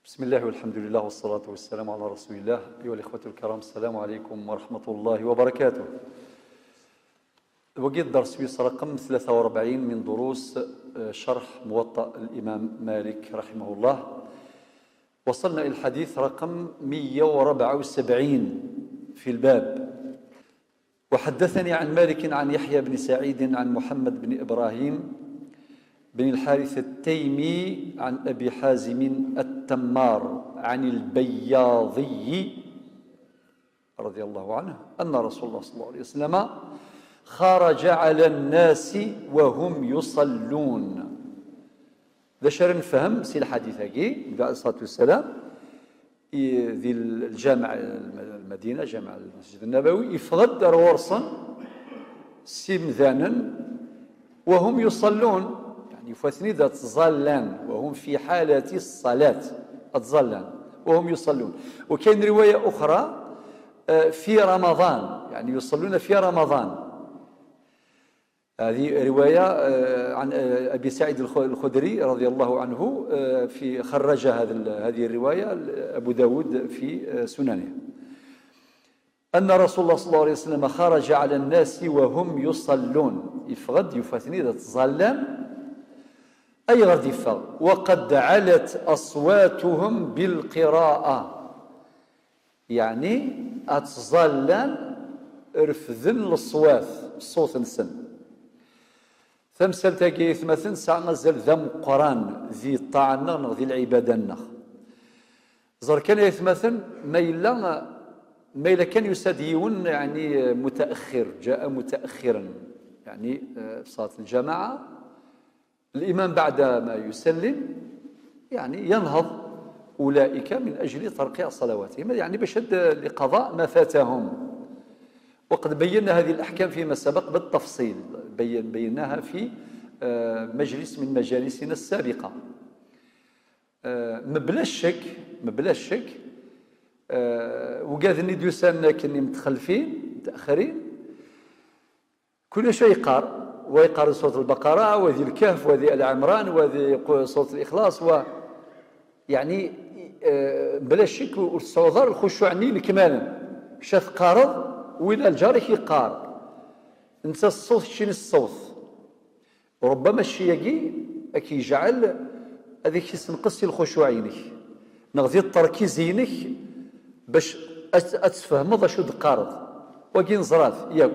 بسم الله والحمد لله والصلاة والسلام على رسول الله. أيها الإخوة الكرام، السلام عليكم ورحمة الله وبركاته. وقيت درس ويس رقم 43 من دروس شرح موطأ الإمام مالك رحمه الله. وصلنا إلى الحديث رقم 174 في الباب. وحدثني عن مالك عن يحيى بن سعيد عن محمد بن إبراهيم بن الحارث التيمي عن أبي حازم التمار عن البياضي رضي الله عنه أن رسول الله صلى الله عليه وسلم خرج على الناس وهم يصلون. ذا شر نفهم سي الحديث هاكي النبي عليه الصلاة والسلام ذي الجامع المدينة، جامع المسجد النبوي، يفضل ورصا سمذانا وهم يصلون، يعني فاثني ذات ظلان وهم في حالة الصلاة، أتظلان وهم يصلون. وكاين رواية أخرى في رمضان، يعني يصلون في رمضان. هذه رواية عن أبي سعيد الخدري رضي الله عنه، في خرج هذه الرواية أبو داود في سننه، أن رسول الله صلى الله عليه وسلم خرج على الناس وهم يصلون. يفغد يفاتني ذات ظلام أي غرد يفغ، وقد علت أصواتهم بالقراءة، يعني أتظلم رفذن الصوات الصوت نسن. ثمثل تاكي ثمثل ساعة مازال ذم قران ذي الطاعة ذي العبادة النخ زر كان يثمثل ما إلا كان يساديون، يعني متأخر، جاء متأخرا، يعني في صلاة الجماعة الإمام بعد ما يسلم يعني ينهض أولئك من أجل ترقيع صلواتهم، يعني بشد لقضاء ما فاتهم. وقد بينا هذه الأحكام فيما سبق بالتفصيل، بيناها في مجلس من مجالسنا السابقة. مبلا الشك وقاذني ديوسان كني متخلفين متأخرين، كل شيء يقار، ويقار سورة البقرة وذي الكهف وذي العمران وذي سورة الإخلاص، و يعني بلا شك والصوذر الخشوع عني كمالا شاف قارض وإلى الجار كيقار انت الصوت شين الصوت، وربما الشيء كيجعل هذيك يسنقص الخشوع عينك نغذي التركيز عينك باش اتفهم اشو تقارض وكين زرات ياك.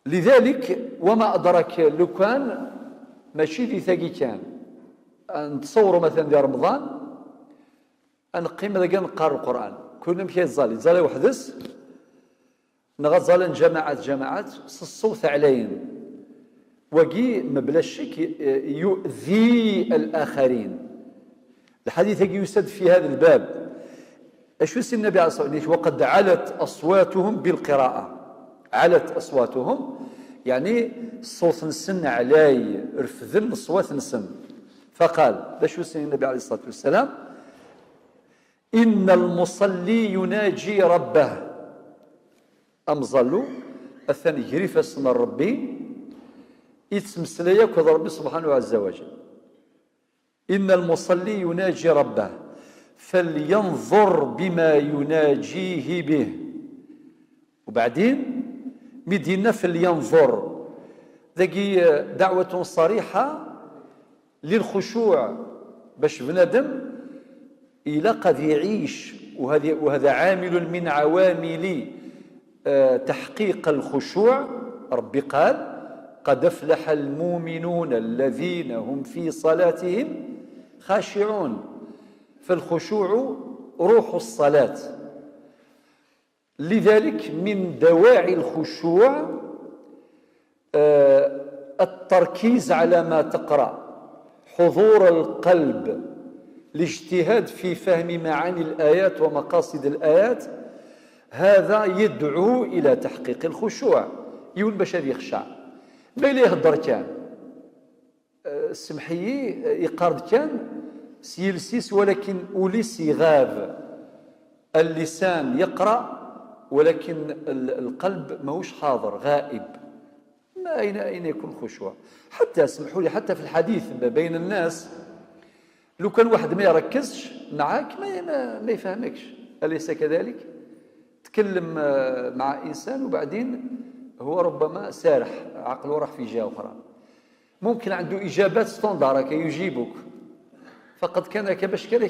لذلك وما أدرك لو كان ماشي ذي ثاقي كان نتصوروا مثلا ديال رمضان نقيم ذاك نقرا القرآن كل مشي يتزالي تزالي وحدس نغزال جماعات جماعات الصوت عليهم وكي ما بلا شك يؤذي الآخرين. الحديث يسد في هذا الباب. اشو سي النبي عليه الصلاة والسلام وقد علت أصواتهم بالقراءة، علت أصواتهم يعني الصوت نسن علاي رفذن الصوت نسن. فقال باش سي النبي عليه الصلاة والسلام إن المصلي يناجي ربه. أمزلو الثاني جريفة سن ربي يتمسليا كذا ربي سبحانه عز وجل. إن المصلي يناجي ربه فلينظر بما يناجيه به. وبعدين مدينة فلينظر ذاكي دعوة صريحة للخشوع باش بنادم إلى قد يعيش، وهذا عامل من عوامل تحقيق الخشوع. ربي قال قد أفلح المؤمنون الذين هم في صلاتهم خاشعون. فالخشوع روح الصلاة. لذلك من دواعي الخشوع التركيز على ما تقرأ، حضور القلب، الاجتهاد في فهم معاني الآيات ومقاصد الآيات، هذا يدعو إلى تحقيق الخشوع. يقول باش هذا يخشع ما إلا يهدر كان السمحيي يقارد كان سيلسيس، ولكن أوليس يغاب اللسان يقرأ ولكن القلب ماهوش حاضر غائب. ما أين يكون خشوع؟ حتى اسمحوا لي حتى في الحديث ما بين الناس لو كان واحد ما يركزش معاك ما يفهمكش، أليس كذلك؟ تكلم مع إنسان وبعدين هو ربما سارح، عقله راح في جهة أخرى، ممكن عنده إجابات standard يجيبك فقد كان كباش كان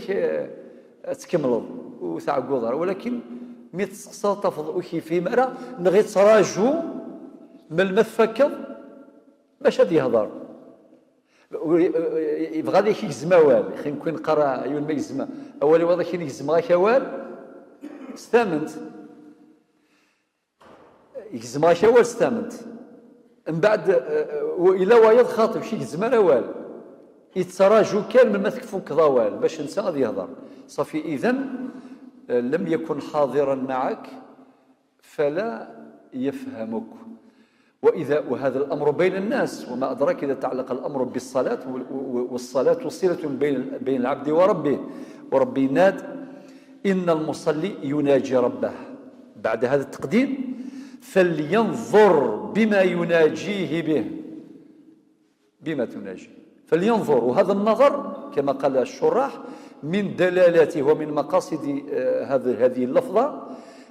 تكمل وتعقوض، ولكن مي تسقسا تفض وكيف مرة نغي تراجو من المفكر باش غادي يهضر، يبغى ذيك يجزم اوال، خي يمكن قرا يون ما يجزم اول وضع كي يجزم غاك اوال استامنت، يجزم غاك اوال استامنت، من بعد الى وايض خاطب شي يجزم اوال يتراجو كان من ما تكفوك ضوال باش نسى غادي يهضر صافي. اذا لم يكن حاضرا معك فلا يفهمك. وإذا وهذا الأمر بين الناس، وما أدراك إذا تعلق الأمر بالصلاة، والصلاة صلة بين العبد وربه، وربي ناد إن المصلي يناجي ربه. بعد هذا التقديم فلينظر بما يناجيه به، بما تناجي فلينظر. وهذا النظر كما قال الشراح من دلالاته ومن مقاصد هذه اللفظة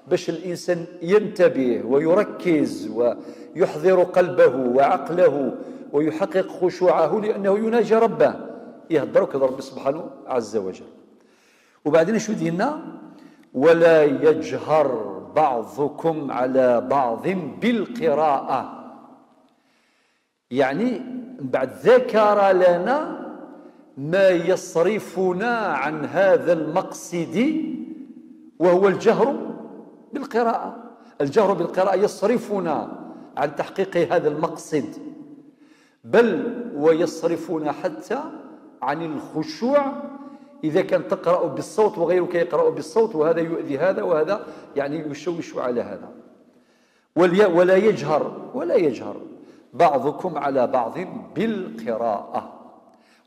باش الإنسان ينتبه ويركز ويحضر قلبه وعقله ويحقق خشوعه، لأنه يناجي ربه، يهدرك ربي سبحانه عز وجل. وبعدين شو دينا؟ ولا يجهر بعضكم على بعض بالقراءة، يعني بعد ذكر لنا ما يصرفنا عن هذا المقصد وهو الجهر بالقراءة. الجهر بالقراءة يصرفنا عن تحقيق هذا المقصد، بل ويصرفنا حتى عن الخشوع إذا كان تقرأ بالصوت وغيرك يقرأ بالصوت، وهذا يؤذي هذا وهذا يعني يشوش على هذا. ولا يجهر، ولا يجهر بعضكم على بعض بالقراءة.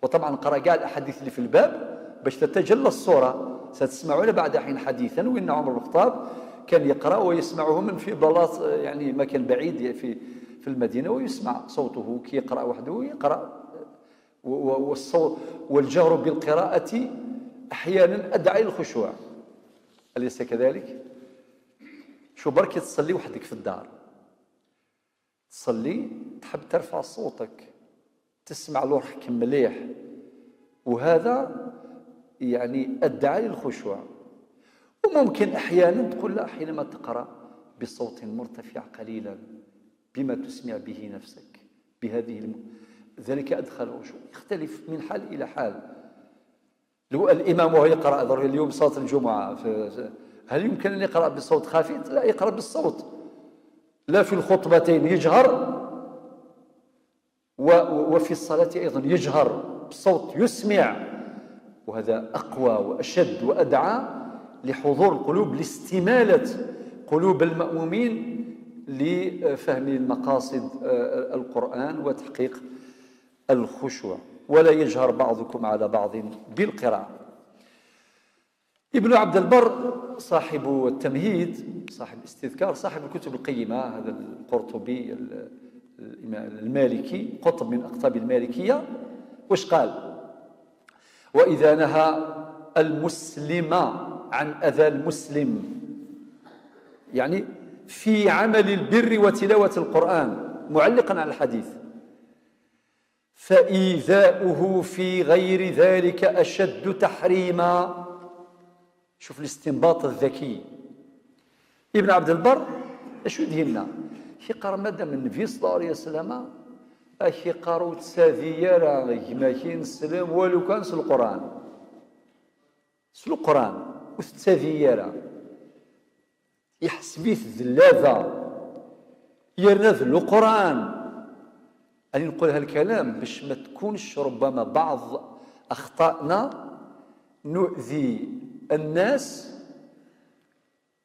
وطبعا قرأ كاع الأحاديث اللي في الباب باش تتجلى الصورة. ستسمعون بعد حين حديثا وإن عمر بن الخطاب كان يقرأ ويسمعه من في بلاط، يعني مكان بعيد في المدينة، ويسمع صوته كي يقرأ وحده يقرأ. والصوت والجهر بالقراءة أحيانا أدعى للخشوع، أليس كذلك؟ شو بركي تصلي وحدك في الدار، تصلي تحب ترفع صوتك تسمع لروحك مليح، وهذا يعني أدعى للخشوع. وممكن أحيانا تقول لا، حينما تقرأ بصوت مرتفع قليلا بما تسمع به نفسك بهذه ذلك أدخل الخشوع. يختلف من حال إلى حال. لو الإمام وهو يقرأ اليوم صلاة الجمعة، هل يمكن أن يقرأ بصوت خافت؟ لا، يقرأ بالصوت، لا في الخطبتين يجهر، وفي الصلاة أيضا يجهر بصوت يسمع، وهذا أقوى وأشد وأدعى لحضور القلوب، لاستمالة قلوب المأمومين لفهم المقاصد القرآن وتحقيق الخشوع. ولا يجهر بعضكم على بعض بالقراءة. ابن عبد البر صاحب التمهيد، صاحب الاستذكار، صاحب الكتب القيمة، هذا القرطبي المالكي، قطب من أقطاب المالكية، وش قال؟ وإذا نهى المسلم عن أذى المسلم، يعني في عمل البر وتلاوة القرآن، معلقا على الحديث، فإيذاؤه في غير ذلك أشد تحريما. شوف الاستنباط الذكي. ابن عبد البر اشو دهنا كي قرا مادام النبي صلى الله عليه وسلم اكي قارو تساذية راه ما كينسلم والو كان س القرآن، س القرآن وتساذية راه يحس بيه الذلاذة يرنذ القرآن. أنا نقول هالكلام باش ما تكونش ربما بعض أخطائنا نؤذي الناس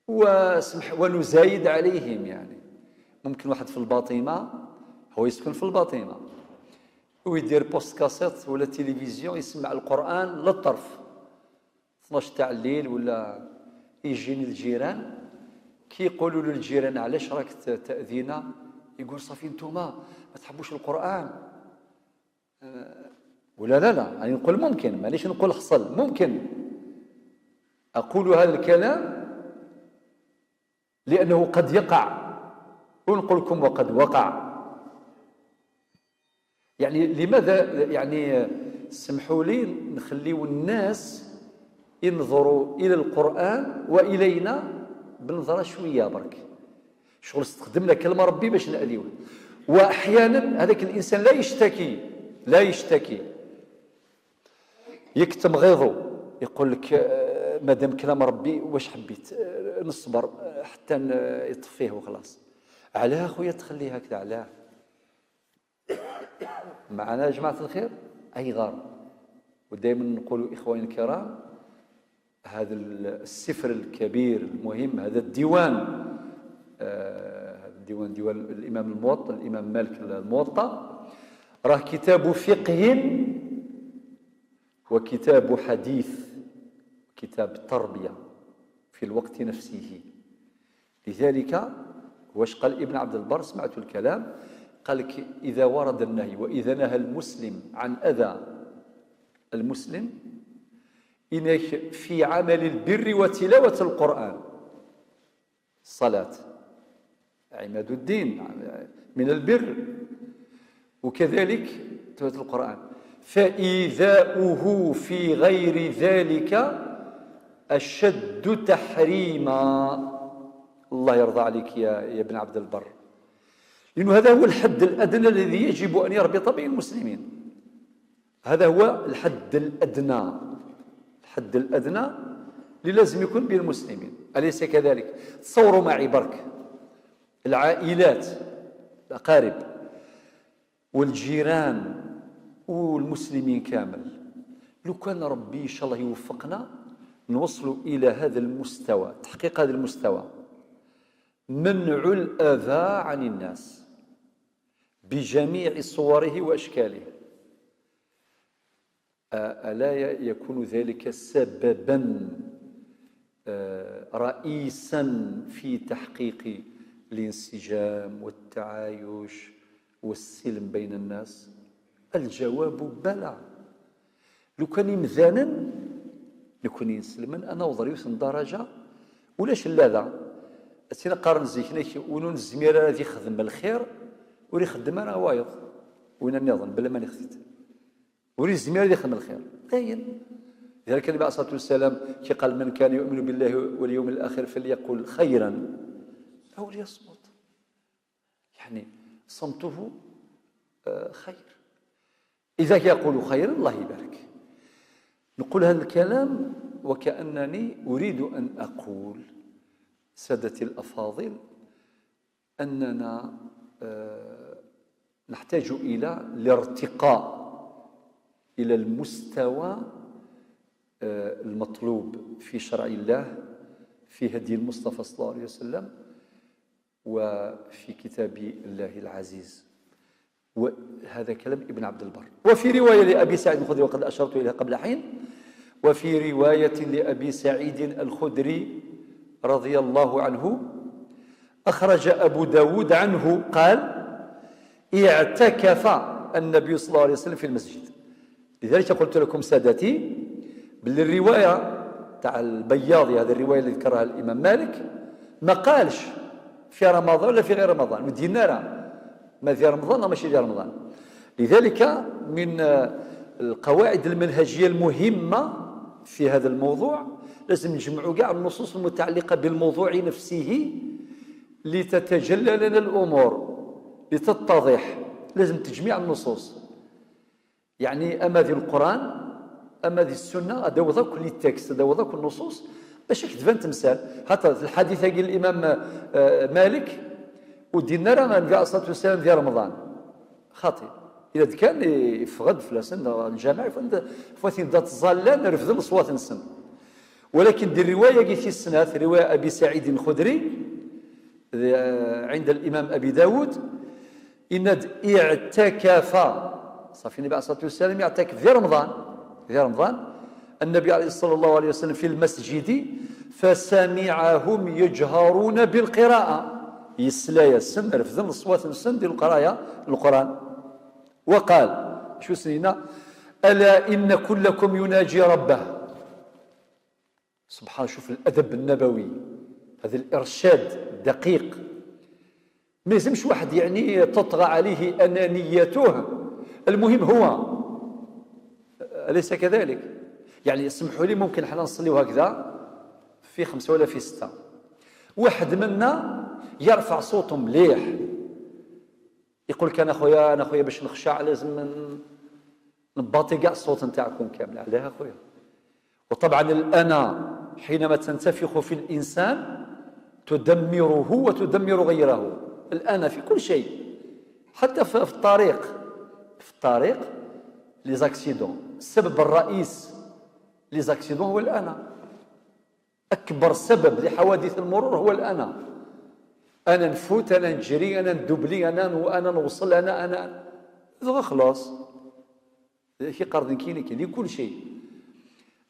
وسمح ونزايد عليهم. يعني ممكن واحد في الباطمة، هو يسكن في الباطمة ويدير poste cassette ولا تلفزيون يسمع القرآن للطرف 12 تاع الليل، ولا يجيني الجيران كي يقولوا للجيران علاش راك تأذينا، يقول صافي نتوما ما تحبوش القرآن. ولا لا لا، يعني نقول ممكن، مانيش نقول حصل، ممكن أقول هذا الكلام لأنه قد يقع، ونقول لكم وقد وقع. يعني لماذا؟ يعني سمحوا لي نخليو الناس ينظروا إلى القرآن وإلينا بنظرة شوية برك، شغل استخدمنا كلمة ربي باش نأذيوه. وأحيانا هذاك الإنسان لا يشتكي، لا يشتكي، يكتم غيظه، يقول لك مادام كلام ربي واش حبيت، نصبر حتى يطفيه وخلاص. علاه خويا تخليه هكذا؟ علاه؟ معنا يا جماعة الخير أي غار. ودائما نقولوا إخواني الكرام، هذا السفر الكبير المهم، هذا الديوان، هذا الديوان، ديوان الإمام الموطأ، الإمام مالك الموطأ، راه كتاب فقه وكتاب حديث، كتاب تربية في الوقت نفسه. لذلك واش قال ابن عبد البر؟ سمعت الكلام، قال لك إذا ورد النهي وإذا نهى المسلم عن أذى المسلم إنك في عمل البر وتلاوة القرآن، الصلاة عماد الدين من البر، وكذلك تلاوة القرآن، فإيذاؤه في غير ذلك أشد تحريما. الله يرضى عليك يا ابن عبد البر، لأنه هذا هو الحد الأدنى الذي يجب أن يربط به المسلمين. هذا هو الحد الأدنى، الحد الأدنى اللي لازم يكون بين المسلمين، أليس كذلك؟ تصوروا معي برك العائلات، الأقارب والجيران والمسلمين كامل، لو كان ربي إن شاء الله يوفقنا نوصلوا إلى هذا المستوى، تحقيق هذا المستوى، منع الأذى عن الناس بجميع صوره وأشكاله، ألا يكون ذلك سببا رئيسا في تحقيق الانسجام والتعايش والسلم بين الناس؟ الجواب بلى. لو كان يمذانا، لو كان ينسلمن، أنا وضريوس درجة ولاش لا سينا قارن زيكنا ونون الزمير هذا يخدم الخير وري يخدم انا وايض وين النظام بلا ما نخدم وري الزمير هذا يخدم الخير باين. لذلك النبي عليه الصلاة والسلام كي قال من كان يؤمن بالله واليوم الآخر فليقل خيرا أو ليصمت، يعني صمته خير. إذا يقول خيرا الله يبارك. نقول هذا الكلام وكأنني أريد أن أقول سادتي الأفاضل أننا نحتاج إلى الارتقاء إلى المستوى المطلوب في شرع الله، في هدي المصطفى صلى الله عليه وسلم، وفي كتاب الله العزيز. وهذا كلام ابن عبد البر. وفي رواية لأبي سعيد الخدري، وقد أشرت إليها قبل حين، وفي رواية لأبي سعيد الخدري رضي الله عنه أخرج أبو داود عنه قال اعتكف النبي صلى الله عليه وسلم في المسجد. لذلك قلت لكم سادتي بالرواية تاع البياضي، هذه الرواية اللي ذكرها الإمام مالك، ما قالش في رمضان ولا في غير رمضان، ودينا ما في رمضان ماشي في رمضان. لذلك من القواعد المنهجية المهمة في هذا الموضوع لازم نجمعوا كاع النصوص المتعلقة بالموضوع نفسه لتتجلى لنا الأمور، لتتضح. لازم تجميع النصوص، يعني أما ذي القرآن أما ذي السنة، هذا هو كل التكست، هذا هو كل النصوص باش تبان تمثال. حتى الحديث قال الإمام مالك ودينا راه النبي عليه الصلاة والسلام في رمضان خاطئ. إذا كان يفقد في السنة الجامع فواتين ذات الظلام رفض الأصوات نسن. ولكن دي الرواية كي في السنة، رواية أبي سعيد الخدري عند الإمام أبي داود، إن اعتكف صافي النبي عليه الصلاة والسلام يعتكف في رمضان، في رمضان النبي عليه صلى الله عليه وسلم في المسجد فسمعهم يجهرون بالقراءة، يسلا يسن رفض الأصوات نسن ديال القراية القرآن. وقال شو سنينا ألا إن كلكم يناجي ربه. سبحان، شوف الأدب النبوي، هذا الإرشاد الدقيق. ما يلزمش واحد يعني تطغى عليه أنانيته، المهم هو، أليس كذلك؟ يعني اسمحوا لي، ممكن حنا نصليو هكذا في 5 ولا في 6، واحد منا يرفع صوته مليح، يقول لك أنا خويا، أنا خويا باش نخشع لازم نباطي كاع الصوت نتاعكم كامل. علاه خويا؟ وطبعا الأنا حينما تنتفخ في الإنسان تدمره وتدمر غيره. الأنا في كل شيء، حتى في الطريق، في الطريق les accidents، السبب الرئيس les accidents هو الأنا. أكبر سبب لحوادث المرور هو الأنا. أنا نفوت، أنا نجري، أنا ندوبلي، أنا نوصل، أنا خلاص. كي قرض كيني كيني كل شيء.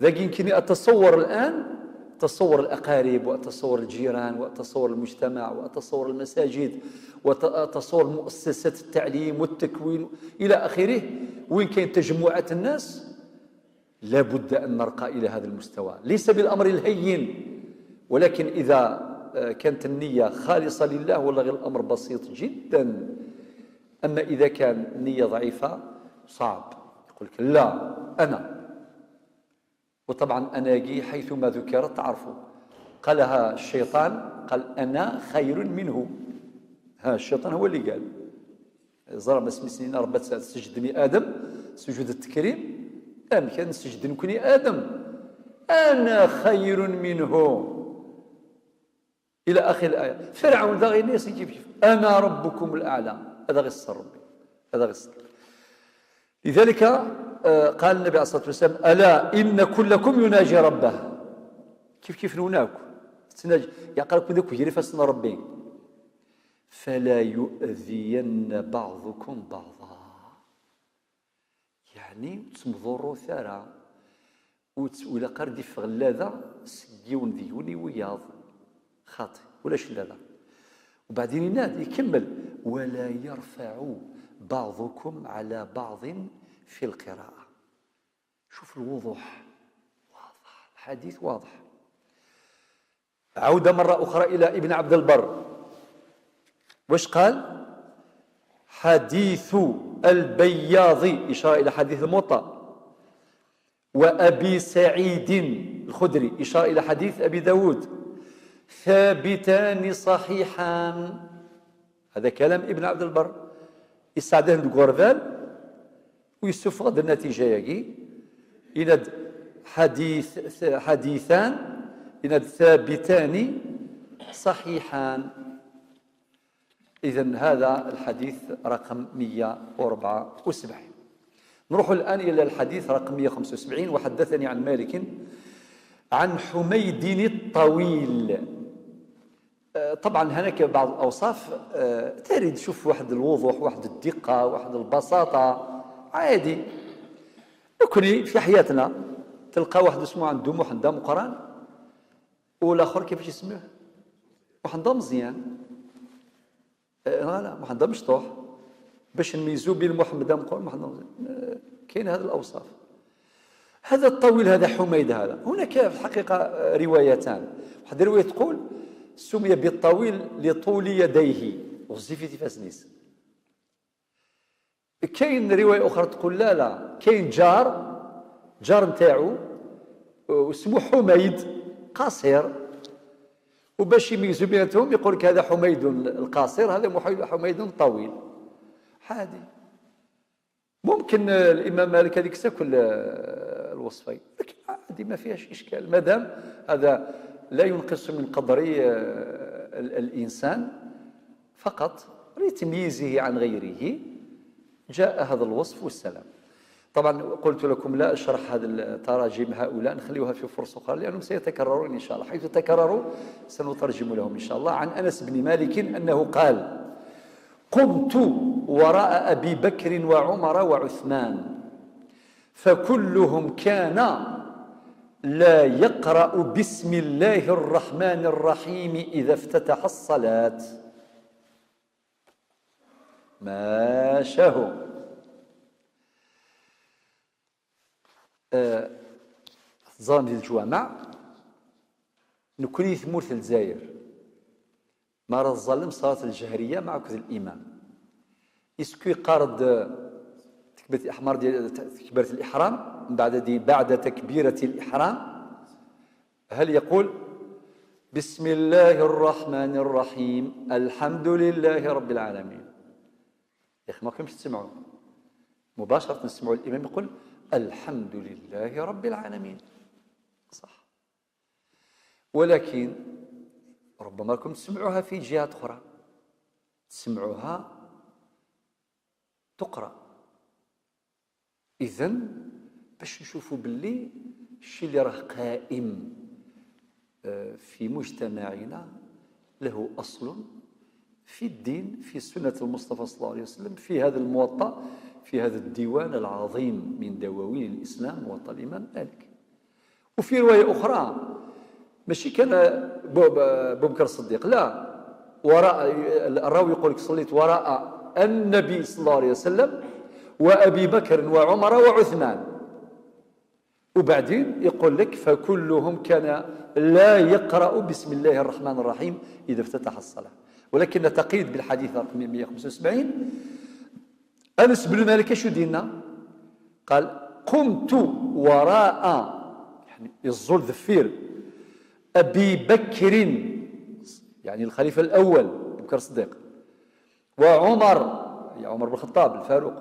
ذاك يمكن أتصور الآن، تصور الأقارب وأتصور الجيران وأتصور المجتمع وأتصور المساجد وأتصور مؤسسات التعليم والتكوين إلى آخره، وين كاين تجمعات الناس لابد أن نرقى إلى هذا المستوى. ليس بالأمر الهين، ولكن إذا كانت النية خالصة لله والله غير الأمر بسيط جدا. أما إذا كان النية ضعيفة صعب، يقول لك لا أنا. وطبعا أنا حيثما ذكرت تعرفوا، قالها الشيطان، قال أنا خير منه. ها الشيطان هو اللي قال، زرب سنين ربت سجدني آدم سجود التكريم، أم كان سجد نكوني آدم، أنا خير منه إلى آخر الآية. فرعون ذا غير الناس كيف كيف، أنا ربكم الأعلى، هذا غير السر ربي، هذا غير السر. لذلك قال النبي عليه الصلاة والسلام ألا إن كلكم يناجي ربه. كيف كيف نوناك تناجي، يقال لكم ذوك يجري فاسنا ربي، فلا يؤذين بعضكم بعضا، يعني تمضروا ثرى ولا قرد في غلاذة سيون ديوني وياض خاطئ ولا شلاذة. وبعدين ينادي يكمل ولا يرفع بعضكم على بعض في القراءة. شوف الوضوح، واضح الحديث واضح. عودة مرة أخرى إلى ابن عبد البر، واش قال؟ حديث البياضي، إشارة إلى حديث الموطأ، وأبي سعيد الخدري، إشارة إلى حديث أبي داود، ثابتان صحيحان. هذا كلام ابن عبد البر. يساعده الغربال ويسوف غد النتيجة ياكي إلى حديثان إلى ثابتان صحيحان. إذن هذا الحديث رقم 174. نروح الآن إلى الحديث رقم 175. وحدثني عن مالك عن حميد الطويل. طبعا هناك بعض الأوصاف ترد، شوف واحد الوضوح، واحد الدقة، واحد البساطة. عادي لكن في حياتنا تلقى واحد اسمه عنده محمد مقران، والآخر كيفاش يسميه؟ محمد مزيان، لا محمد مشطوح، باش نميزو بين محمد مقران ومحمد مزيان. كاين هذه الأوصاف. هذا الطويل، هذا حميد، هذا هناك في الحقيقة روايتان. واحد الرواية تقول سمي بالطويل لطول يديه وزيفتي فاسنيس. كاين رواية أخرى تقول لا لا، كاين جار نتاعو واسمه حميد قصير، وباش يميزوا بيناتهم يقول لك هذا حميد القصير، هذا حميد الطويل. عادي، ممكن الإمام مالك هذيك كل الوصفين، لكن عادي ما فيهاش إشكال، ما دام هذا لا ينقص من قدر الإنسان، فقط لتمييزه عن غيره جاء هذا الوصف والسلام. طبعا قلت لكم لا أشرح هذا التراجم هؤلاء، نخليوها في فرصة أخرى لأنهم سيتكررون إن شاء الله، حيث تكرروا سنترجم لهم إن شاء الله. عن أنس بن مالك أنه قال قمت وراء أبي بكر وعمر وعثمان فكلهم كان لا يقرأ بسم الله الرحمن الرحيم إذا افتتح الصلاة. ما شاهوا. تزرم ديال الجوامع نكوني ثمورة الجزائر ما راه الظلم صلاة الجهرية مع كذا الإمام est-ce que يقارد تكبيرة الإحمار ديال تكبيرة الإحرام من بعد دي بعد تكبيرة الإحرام هل يقول بسم الله الرحمن الرحيم الحمد لله رب العالمين؟ يا أخي ما كنتش تسمعوا مباشرة، نسمعوا الإمام يقول الحمد لله رب العالمين، صح؟ ولكن ربما كنتم تسمعوها في جهات أخرى، تسمعوها تقرأ. إذن باش نشوفوا باللي الشيء اللي راه قائم في مجتمعنا له أصل في الدين، في سنة المصطفى صلى الله عليه وسلم، في هذا الموطأ، في هذا الديوان العظيم من دواوين الإسلام، موطأ الإمام مالك. وفي رواية أخرى ماشي كان بوبكر الصديق، لا، وراء الراوي يقول لك صليت وراء النبي صلى الله عليه وسلم وأبي بكر وعمر وعثمان، وبعدين يقول لك فكلهم كان لا يقرأ بسم الله الرحمن الرحيم إذا افتتح الصلاة. ولكن نتقيد بالحديث رقم 175. أنس بن مالك شو دينا؟ قال قمت وراء، يعني الزول ذفير، أبي بكر يعني الخليفة الأول أبو بكر الصديق، وعمر يعني عمر بن الخطاب الفاروق،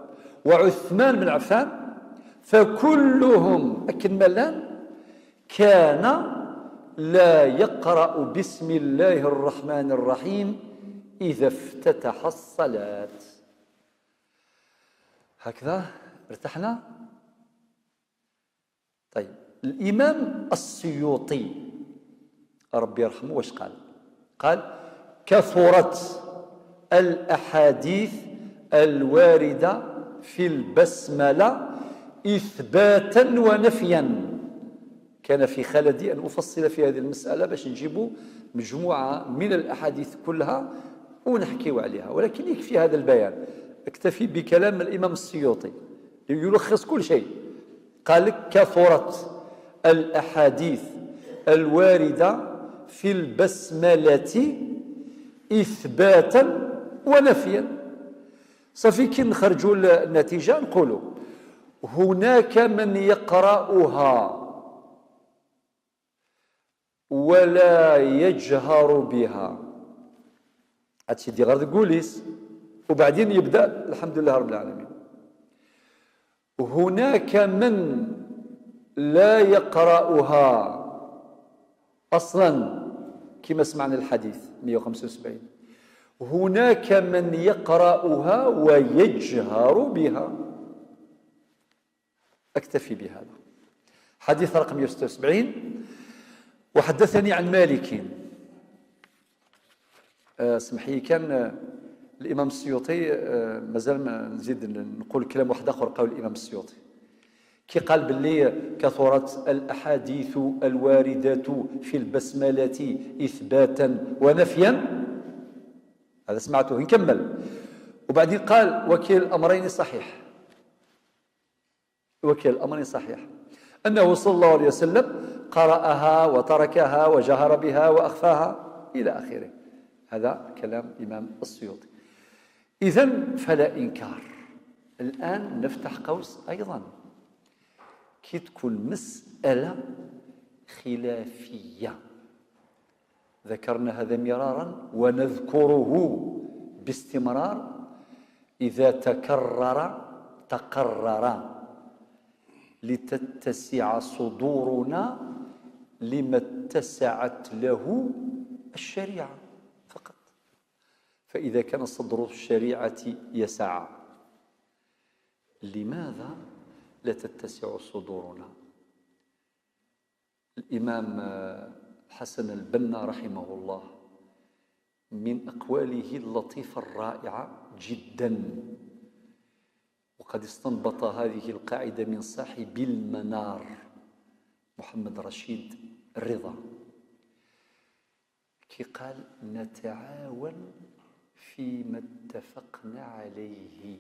وعثمان بن عفان، فكلهم أكملان كان لا يقرأ بسم الله الرحمن الرحيم إذا افتتح الصلاة. هكذا ارتحنا؟ طيب الإمام السيوطي ربي يرحمه واش قال؟ قال كثرت الأحاديث الواردة في البسملة إثباتا ونفيا. كان في خلدي أن أفصل في هذه المسألة باش نجيبوا مجموعة من الأحاديث كلها ونحكيو عليها، ولكن يكفي هذا البيان. اكتفي بكلام الإمام السيوطي يلخص كل شيء. قال لك كثرت الأحاديث الواردة في البسملة إثباتا ونفيا. صافي كي نخرجوا النتيجة نقولوا هناك من يقرأها ولا يجهر بها، هادشي دي غير تقوليس وبعدين يبدأ الحمد لله رب العالمين. هناك من لا يقرأها أصلا كما سمعنا الحديث 175. هناك من يقرأها ويجهر بها. أكتفي بهذا. حديث رقم 176. وحدثني عن مالك، اسمحي كان الإمام السيوطي مازال ما نزيد نقول كلام واحد آخر قول الإمام السيوطي كي قال باللي كثرت الأحاديث الواردة في البسملة إثباتا ونفيا، هذا سمعته نكمل. وبعدين قال وكيل الأمرين صحيح، وكيل الأمرين صحيح أنه صلى الله عليه وسلم قرأها وتركها وجهر بها وأخفاها إلى آخره. هذا كلام الإمام السيوطي. إذن فلا إنكار. الآن نفتح قوس أيضا كي تكون مسألة خلافية، ذكرنا هذا مرارا ونذكره باستمرار، إذا تكرر تقرر لتتسع صدورنا لما اتسعت له الشريعة فقط. فإذا كان صدر الشريعة يسع، لماذا لا تتسع صدورنا؟ الإمام حسن البنا رحمه الله من أقواله اللطيفة الرائعة جدا، وقد استنبط هذه القاعدة من صاحب المنار محمد رشيد الرضا، كي قال نتعاون فيما اتفقنا عليه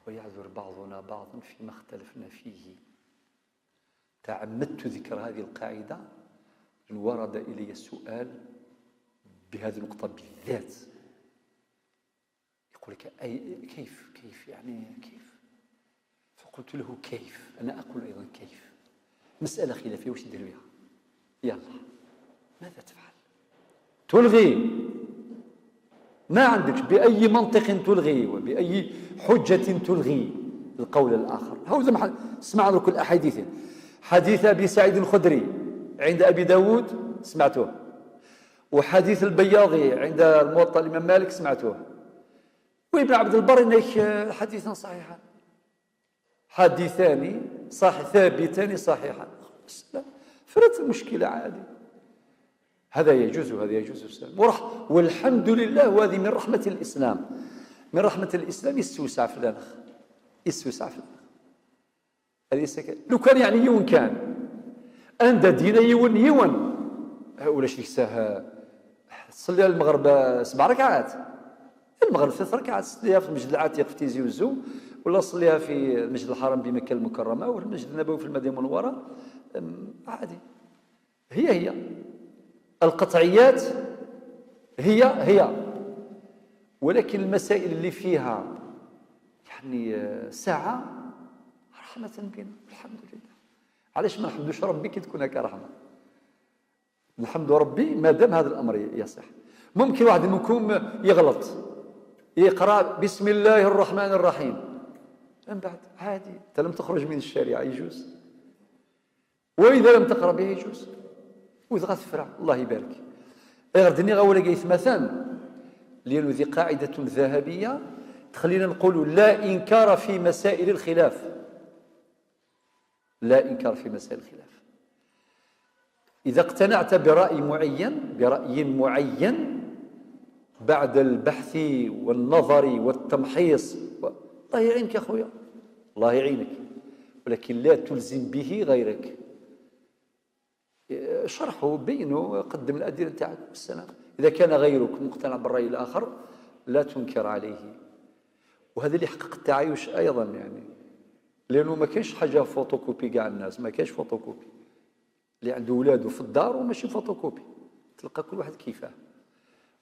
ويعذر بعضنا بعضا فيما اختلفنا فيه. تعمدت ذكر هذه القاعدة ورد إلي السؤال بهذه النقطة بالذات. يقول لك أي كيف، كيف يعني كيف؟ فقلت له كيف، أنا أقول أيضا كيف. مسألة خلافية، واش دير بها؟ يلا ماذا تفعل؟ تلغي؟ ما عندك بأي منطق تلغي وبأي حجة تلغي القول الآخر. هو اسمع لكل الأحاديث. حديث أبي سعيد الخدري عند أبي داود سمعته، وحديث البياضي عند الموطأ الإمام مالك سمعته، وابن عبد البر إنك حديثا صحيحا، حديثان صح ثابتان صحيحا. فرت المشكلة عادي، هذا يجوز وهذا يجوز، والحمد لله. وهذه من رحمة الإسلام، من رحمة الإسلام يستوسع في الأخ، يستوسع في الأخ. هذه لو كان يعني يون كان عند دينا يون يون ولا شي ساه تصلي المغرب 7 ركعات، المغرب 3 ركعات، صليها في المسجد العتيق في تيزي وزو، ولا صليها في المسجد الحرام بمكة المكرمة، ولا المسجد النبوي في المدينة المنورة، عادي. هي هي القطعيات، هي هي، ولكن المسائل اللي فيها يعني ساعة رحمة بنا، الحمد لله. علاش ما نحمدوش ربي كي تكون هكا رحمة؟ نحمد ربي ما دام هذا الأمر يصح. ممكن واحد منكم يغلط، يقرأ بسم الله الرحمن الرحيم، من بعد عادي، أنت لم تخرج من الشريعة يجوز، وإذا لم تقرأ به يجوز، وإذا غتفرع الله يبارك. غير دني غاولا قايت مثلا، لأنه ذي قاعدة ذهبية تخلينا نقولوا لا إنكار في مسائل الخلاف، لا إنكار في مسائل الخلاف. إذا اقتنعت برأي معين، برأي معين بعد البحث والنظر والتمحيص، الله يعينك يا خويا، الله يعينك، ولكن لا تلزم به غيرك. شرحه، بينه، قدم الأدلة تاعك والسلام. إذا كان غيرك مقتنع بالرأي الآخر لا تنكر عليه. وهذا اللي حقق التعايش أيضا، يعني لأنه ما كاينش حاجة فوتوكوبي كاع الناس، ما كاينش فوتوكوبي. اللي عنده ولاده في الدار وماشي فوتوكوبي، تلقى كل واحد كيفاه.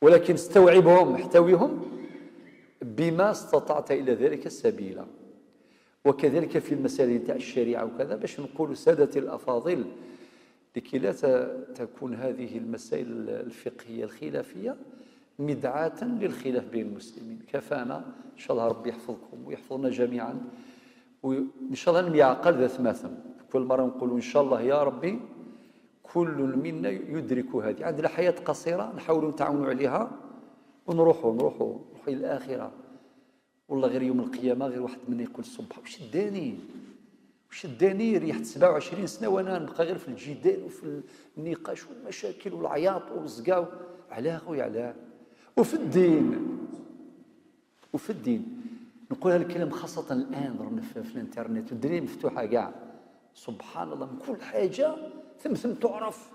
ولكن استوعبهم، احتويهم بما استطعت إلى ذلك السبيل. وكذلك في المسائل تاع الشريعة وكذا، باش نقول سادتي الأفاضل لكي لا تكون هذه المسائل الفقهية الخلافية مدعاة للخلاف بين المسلمين. كفانا إن شاء الله، ربي يحفظكم ويحفظنا جميعا، وإن شاء الله نميعقل ذا ثماثم. كل مرة نقول إن شاء الله يا ربي كل منا يدرك هذه. عندنا حياة قصيرة نحاول نتعاونوا عليها ونروحوا نروحوا نروحوا إلى الآخرة. والله غير يوم القيامة غير واحد منا يقول الصبح واش داني، واش داني ريحت 27 سنة وأنا نبقى غير في الجدال وفي النقاش والمشاكل والعياط والزقاو. علاه خويا علاه؟ وفي الدين، وفي الدين نقول هذا الكلام خاصة الآن رانا في الانترنت والدنيا مفتوحة كاع، سبحان الله، من كل حاجة ثم تعرف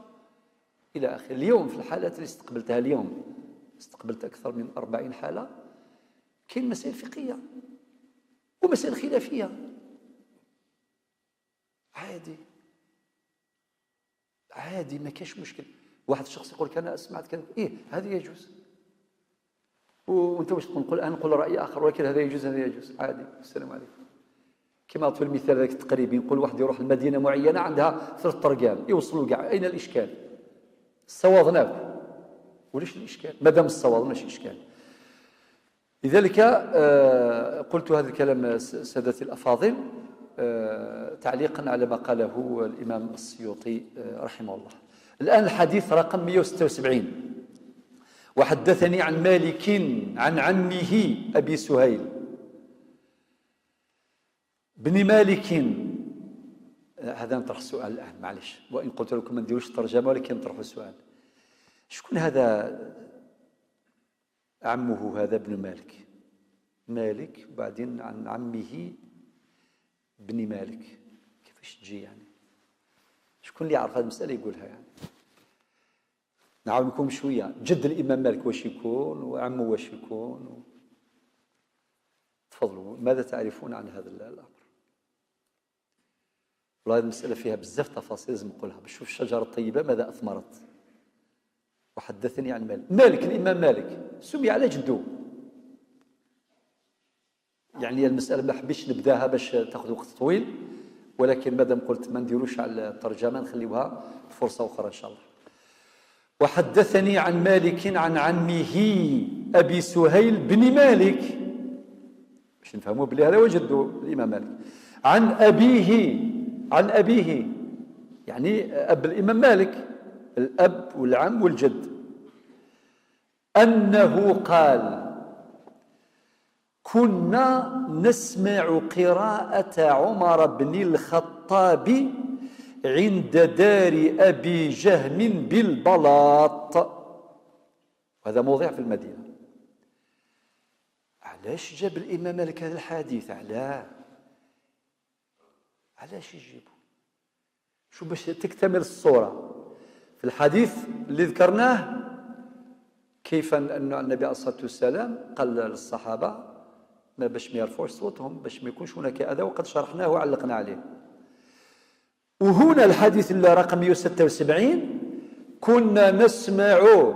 إلى آخره. اليوم في الحالات اللي استقبلتها اليوم، استقبلت أكثر من 40 حالة، كاين مسائل فقهية ومسائل خلافية عادي عادي، ما كاش مشكل. واحد الشخص يقول لك أنا سمعت كذا، إيه هذا يجوز، وأنت واش تقول؟ نقول أنا نقول رأي آخر، ولكن هذا يجوز هذا يجوز عادي، السلام عليكم. كما أعطوا المثال هذاك التقريبي، نقول واحد يروح لمدينة معينة عندها 3 طرقان يوصلوا كاع، أين الإشكال؟ الصواب وليش الإشكال؟ ما دام الصواب ماشي إشكال. لذلك قلت هذا الكلام سادتي الأفاضل تعليقا على ما قاله الإمام السيوطي رحمه الله. الآن الحديث رقم 176. وحدثني عن مالك عن عمه أبي سهيل بن مالك. هذا نطرح السؤال الآن، معلش، وإن قلت لكم ما نديروش الترجمة ولكن نطرح السؤال. شكون هذا عمه هذا ابن مالك؟ مالك وبعدين عن عمه بن مالك، كيفاش تجي يعني؟ شكون اللي يعرف هذه المسألة يقولها يعني؟ نعاونكم شوية. جد الإمام مالك واش يكون وعمه واش يكون تفضلوا، ماذا تعرفون عن هذا الأمر؟ والله هذه المسألة فيها بزاف تفاصيل لازم نقولها. باش شوف الشجرة الطيبة ماذا أثمرت. وحدثني عن مالك، مالك الإمام مالك سمي على جده. يعني المسألة ما حبيتش نبداها باش تاخذ وقت طويل، ولكن مادام قلت ما نديروش على الترجمة نخليوها فرصة أخرى إن شاء الله. وحدثني عن مالك عن عمه أبي سهيل بن مالك، باش نفهموا بلي هذا هو جده الإمام مالك، عن أبيه، عن أبيه يعني أب الإمام مالك، الأب والعم والجد، أنه قال: كنا نسمع قراءة عمر بن الخطاب عند دار أبي جهم بالبلاط. وهذا موضع في المدينة. علاش جاب الإمام مالك هذا الحديث؟ علاه علاش يجيبه؟ شو باش تكتمل الصورة في الحديث اللي ذكرناه، كيف أن النبي عليه الصلاة والسلام قال للصحابة ما باش ما يرفعوش صوتهم باش ما يكونش هناك أذى، وقد شرحناه وعلقنا عليه. وهنا الحديث اللي رقم 176 كنا نسمع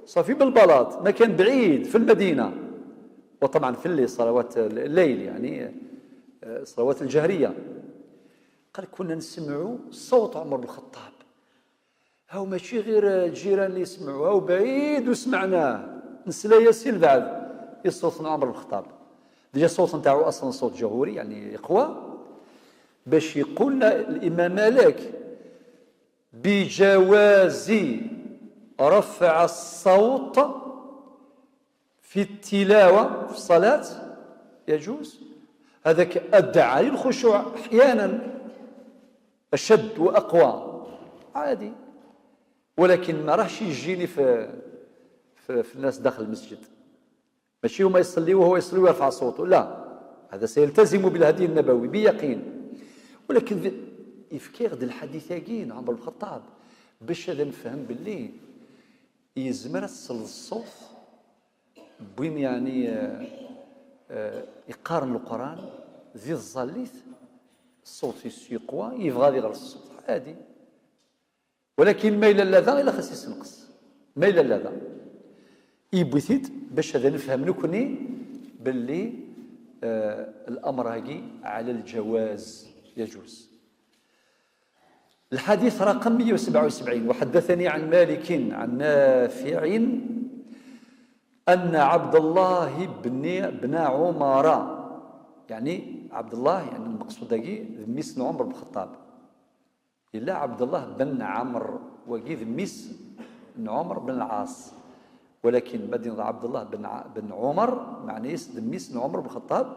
صافي بالبلاط، مكان بعيد في المدينة، وطبعا في الليل صلوات الليل يعني صلوات الجهرية. قال كنا نسمع صوت عمر بن الخطاب، هاو ماشي غير الجيران اللي يسمعوا، هاو بعيد وسمعناه نسلا ياسين بعد الصوت عمر بن الخطاب. déjà الصوت نتاعو اصلا صوت جهوري يعني يقوى، باش يقولنا الامام مالك بجواز رفع الصوت في التلاوة في الصلاة يجوز. هذاك ادعى للخشوع احيانا اشد واقوى عادي، ولكن ما راحش يجيني في الناس داخل المسجد، ماشي هما يصليوا وهو يصلي ويرفع صوته، لا، هذا سيلتزم بالهدي النبوي بيقين. ولكن يفكر د الحديث ياكين عمر بن الخطاب باش هذا نفهم باللي يزمر الصوت بين يعني يقارن القرآن ذي الظليث الصوت يقوى يبغى يغلط الصوت عادي، ولكن ما إلى لذا إلا خاص يسنقص، ما إلى لذا يبثيت باش هذا نفهم نكوني باللي الأمر هاكي على الجواز يجوز. الحديث رقم 177: وحدثني عن مالك عن نافع أن عبد الله بن عمر، يعني عبد الله يعني المقصود هاكي ميس عمر بن الخطاب، إلا عبد الله بن عمرو وكي ميس عمر بن العاص، ولكن مدينة عبد الله بن عمر معناه ميس عمر بن الخطاب،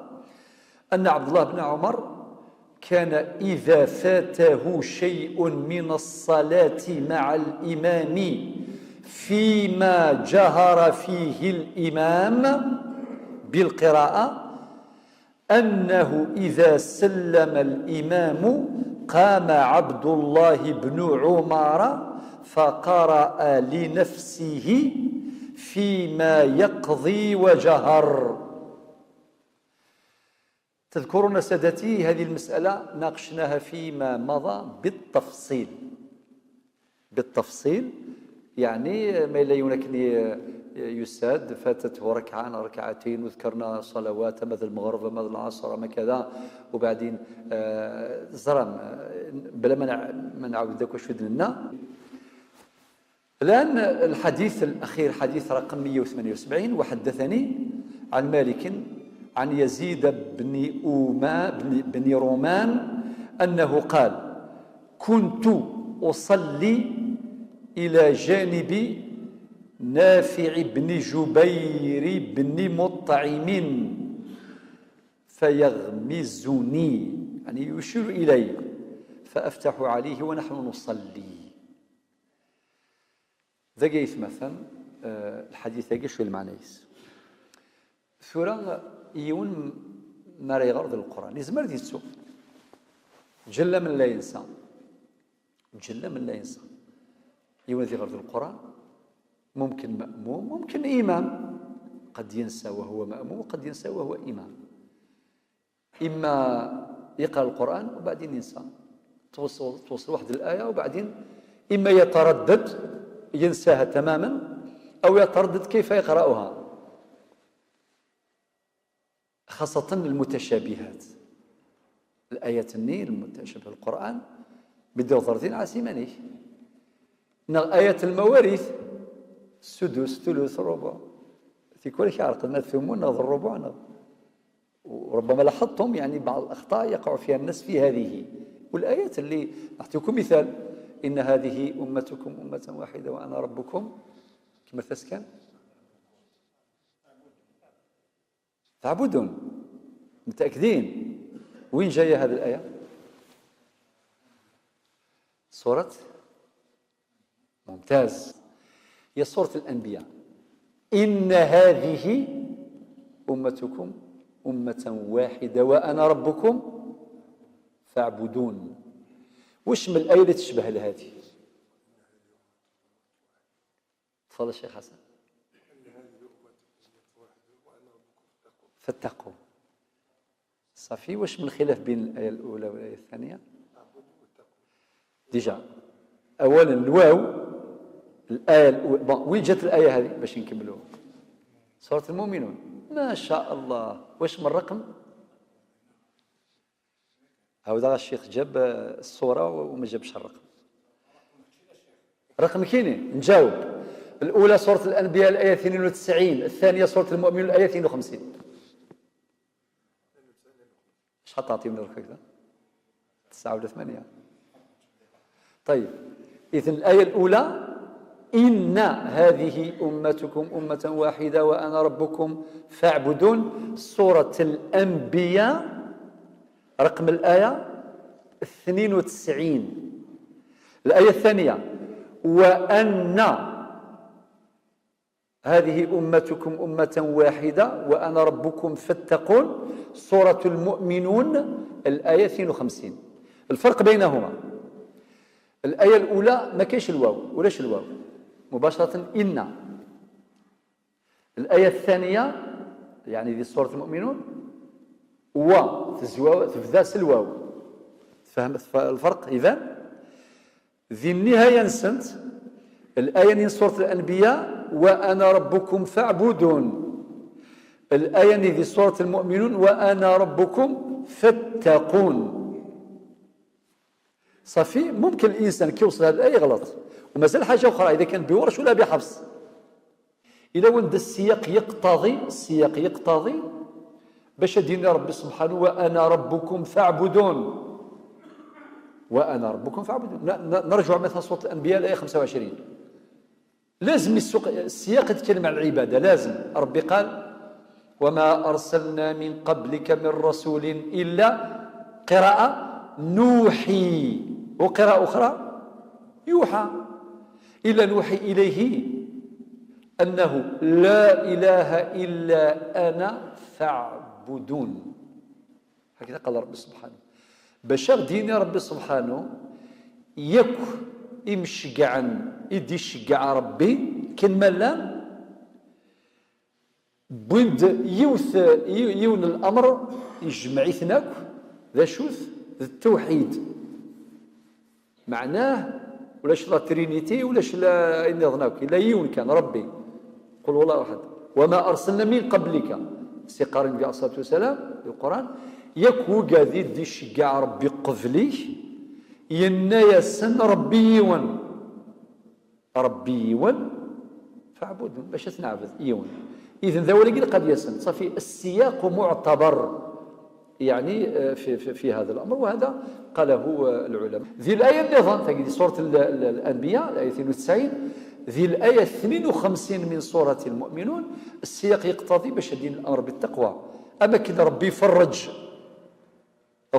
أن عبد الله بن عمر كان إذا فاته شيء من الصلاة مع الإمام فيما جهر فيه الإمام بالقراءة أنه إذا سلم الإمام قام عبد الله بن عمر فقرأ لنفسه فيما يقضي وجهر. تذكرون سادتي هذه المسألة ناقشناها فيما مضى بالتفصيل، بالتفصيل، يعني ما لا يمكن يساد فاتته ركعة ركعتين وذكرنا صلوات مثل المغرب مثل العصر ما كذا، وبعدين زرم بلا ما نعاود ذاك واش لنا. الآن الحديث الأخير حديث رقم 178: وحدثني عن مالك عن يزيد بن بن رومان أنه قال: كنت أصلي إلى جانب نافع بن جبير بن مطعم فيغمزني، يعني يشير إلي، فأفتح عليه ونحن نصلي. ذا جايث مثلا الحديث هاكي شو المعنى يس ثورة يون ما راه يغرض القرآن يزمر ديتسو جل من لا ينسى، جل من لا ينسى. يون ذي غرض القرآن ممكن مأموم ممكن إمام، قد ينسى وهو مأموم وقد ينسى وهو إمام. إما يقرأ القرآن وبعدين ينسى، توصل واحد الآية وبعدين إما يتردد ينساها تماما أو يتردد كيف يقرأها، خاصة المتشابهات. الآيات النيل المتشابه القرآن بدو ضرتين عسيمانيه. آية المواريث السدس ثلث ربع في كل شيء عرقنا الثمن نظر الربع نظر. وربما لاحظتم يعني بعض الأخطاء يقع فيها الناس في هذه. والآيات اللي أعطيكم مثال، إن هذه أمتكم أمة واحدة وأنا ربكم، كما تسكن تعبدون. متأكدين وين جاية هذه الآية؟ سورة ممتاز، هي سورة الأنبياء. إن هذه أمتكم أمة واحدة وأنا ربكم فاعبدون. وش من الآية اللي تشبه لهذه؟ تفضل الشيخ حسن. فاتقوا. صافي. واش من الخلاف بين الآية الأولى والآية الثانية؟ déjà أولا الواو، الآية الأولى وين جت الآية هذه باش نكملوها؟ سورة المؤمنون. ما شاء الله. واش من الرقم؟ هذا الشيخ جاب الصورة وما جابش الرقم. رقم كيني نجاوب. الأولى سورة الأنبياء الآية 92، الثانية سورة المؤمنون الآية 52. شحال تعطيونا درك هكذا؟ 9 ولا 8؟ طيب، إذن الآية الأولى إن هذه أمتكم أمة واحدة وأنا ربكم فاعبدون، سورة الأنبياء رقم الآية 92. الآية الثانية وأن هذه أمتكم أمة واحدة وأنا ربكم فاتقون، سورة المؤمنون الآية 52. الفرق بينهما، الآية الأولى ما كاينش الواو، ولاش الواو مباشرة إن. الآية الثانية يعني دي سورة المؤمنون و تفذاس الواو. فهم الفرق؟ إذن ذي النهاية نسنت الآية من سورة الأنبياء وأنا ربكم فاعبدون، الآية ذي سورة المؤمنون وأنا ربكم فاتقون. صافي. ممكن الإنسان كي يوصل هذه الآية غلط. ومازال حاجة أخرى، إذا كان بورش ولا بحفص، إذا وند السياق يقتضي، السياق يقتضي باش دين ربي سبحانه وأنا ربكم فاعبدون، وأنا ربكم فاعبدون. نرجع مثلا سورة الأنبياء الآية 25. لازم السياق يتكلم عن العبادة، لازم. ربي قال وما أرسلنا من قبلك من رسول إلا قراءة نوحي، وقراءة أخرى يوحى، إلا نوحي إليه أنه لا إله إلا أنا فاعبدون. هكذا قال ربي سبحانه. باش ديني ربي سبحانه يك يمشقعا يدي شقع ربي كلمة لا بند يوث يون الأمر يجمع ثناك ذا شوث التوحيد. معناه ولاش la trinité ولاش لا نظناك إلا يون كان ربي قل والله أحد. وما أرسلنا من قبلك سي قارن عليه الصلاة والسلام القرآن ياك وقاذي دي شقع ربي قبلي ينا يسن ربي يون ربي يون فاعبدون باش تنعبد يون. إذن ذا ولكن قد يسن. صافي السياق معتبر يعني في, في, في هذا الأمر، وهذا قاله العلماء. ذي الآية النظام تجد سورة الأنبياء الآية 92، ذي الآية 52 من سورة المؤمنون. السياق يقتضي باش دين الأمر بالتقوى. أما كده ربي يفرج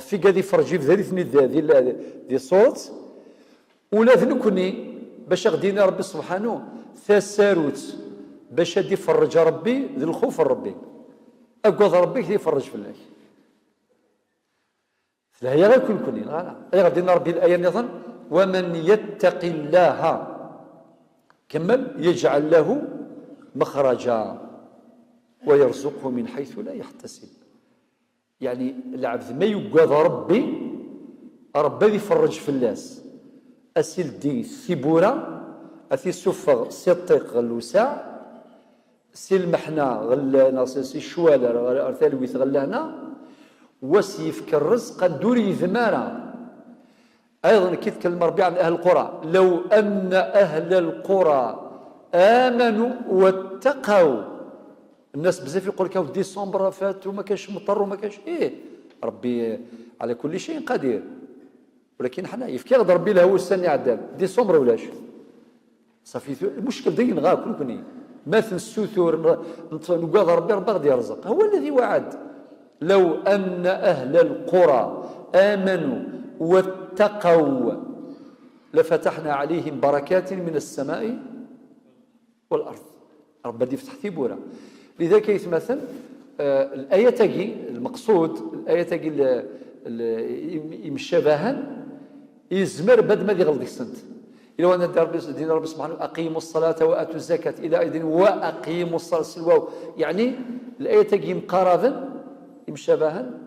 في قاعد يفرج في ذي ذي ذي صورة ولا ذنكني باش غدينا ربي سبحانه ثساروت باش غادي يفرج ربي ذي الخوف ربي أقوى ربي كي يفرج في الله. لا هي غير كل كلين غالا أي غادي ربي الآية النظام ومن يتق الله كمل يجعل له مخرجا ويرزقه من حيث لا يحتسب. يعني العبد ما يقضى ربي ربي يفرج فلاس اسيل دي سيبورا اثي سفغ سي الطيق غلوسع سي المحنة غل سي الشوال ارثالويث غلانا واس يفك الرزق دوري ذمارة. أيضا كي تكلم ربي عن أهل القرى، لو أن أهل القرى آمنوا واتقوا. الناس بزاف يقول لك ديسمبر فات وما كاش مطر وما كاش إيه، ربي على كل شيء قدير، ولكن حنا يفكي غد ربي له السنة عدال ديسمبر ولاش صافي المشكل دين غا كل كني ما السثور نقاد ربي ربي غادي يرزق، هو الذي وعد. لو أن أهل القرى آمنوا واتقوا لفتحنا عليهم بركات من السماء والأرض. ربي يفتح ثبورة. لذلك يتمثل الآية تاجي المقصود الآية تاجي يمشابها يزمر بد ما يغلط السنت. إلى أن دين ربي سبحانه أقيموا الصلاة وآتوا الزكاة إلى أيدين وأقيموا الصلاة الواو، يعني الآية تاجي مقاربا مشابها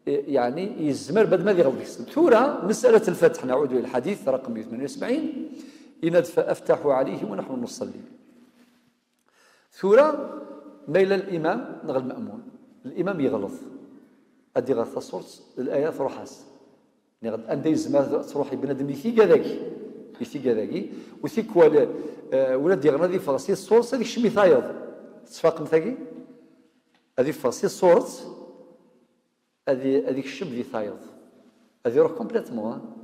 يعني يزمر بد ما يغلط السنت. ثورة مسألة الفتح، نعود إلى الحديث رقم 178 إن فأفتح عليه ونحن نصلي. ثورة ميل الإمام نغ المأمون، الإمام يغلط أدي غاث صورت الآية تروحاس يعني غد أندي زمان تروحي بنادم يثيق هذاك يثيق هذاك وثيق ولا ولا دي غنادي فغسي الصورت هذيك شمي ثايض تفاق مثاكي هذه فغسي الصورت هذيك الشم دي ثايض هذه يروح كومبليتمون.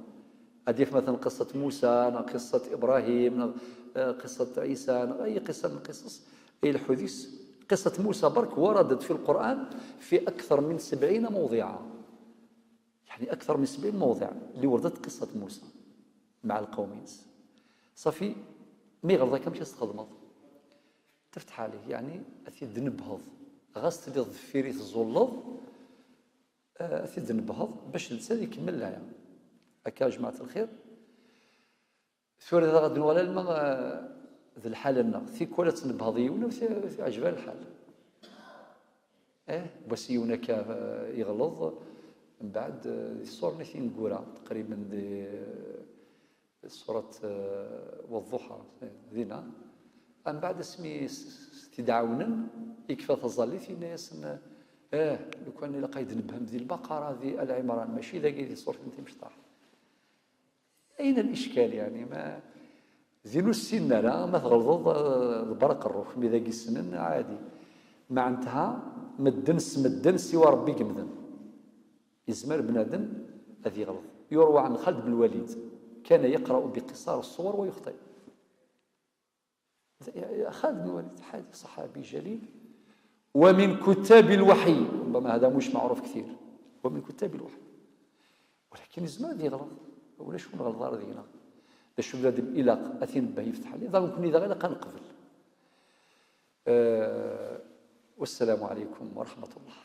هذه مثلا قصة موسى، قصة إبراهيم، قصة عيسى، أي قصة من القصص أي الحديث. قصة موسى برك وردت في القرآن في أكثر من 70 موضعا، يعني أكثر من 70 موضع اللي وردت قصة موسى مع القومين. صافي مي غلطة كم تستخدمض تفتح عليه، يعني أثيد نبهض غاس تلي ضفيري تزولض أثيد نبهض باش الإنسان يكمل لها. هكا جماعة الخير ثورة غادي نوالي الماء ذي الحالة لنا ثيك ولا تنبهض ولا عجبها الحال. إيه بس يونك يغلظ من بعد الصورة نثين قورا تقريبا دي صورة والضحى ذينا من بعد اسمي تدعونا يكفى تظلي في ناس لو كان إلا قايد نبهم ذي البقرة ذي العمران ماشي ذاك ذي صورة انت مش طاح. أين الإشكال يعني ما زينو السن لا ما تغلظ البرق الروح مي ذاك السنن عادي معناتها مدنس مدن سوى ربي كمدن يزمر بنادم هذه يغلط. يروى عن خالد بن الوليد كان يقرأ بقصار الصور ويخطئ. خالد بن الوليد صحابي جليل ومن كتاب الوحي، ربما هذا مش معروف كثير، ومن كتاب الوحي، ولكن يزمر يغلط ولا شكون غلط دينا شو بنادم إلاق أثين به يفتح عليه إذا ممكن إذا غير نقبل. والسلام عليكم ورحمة الله.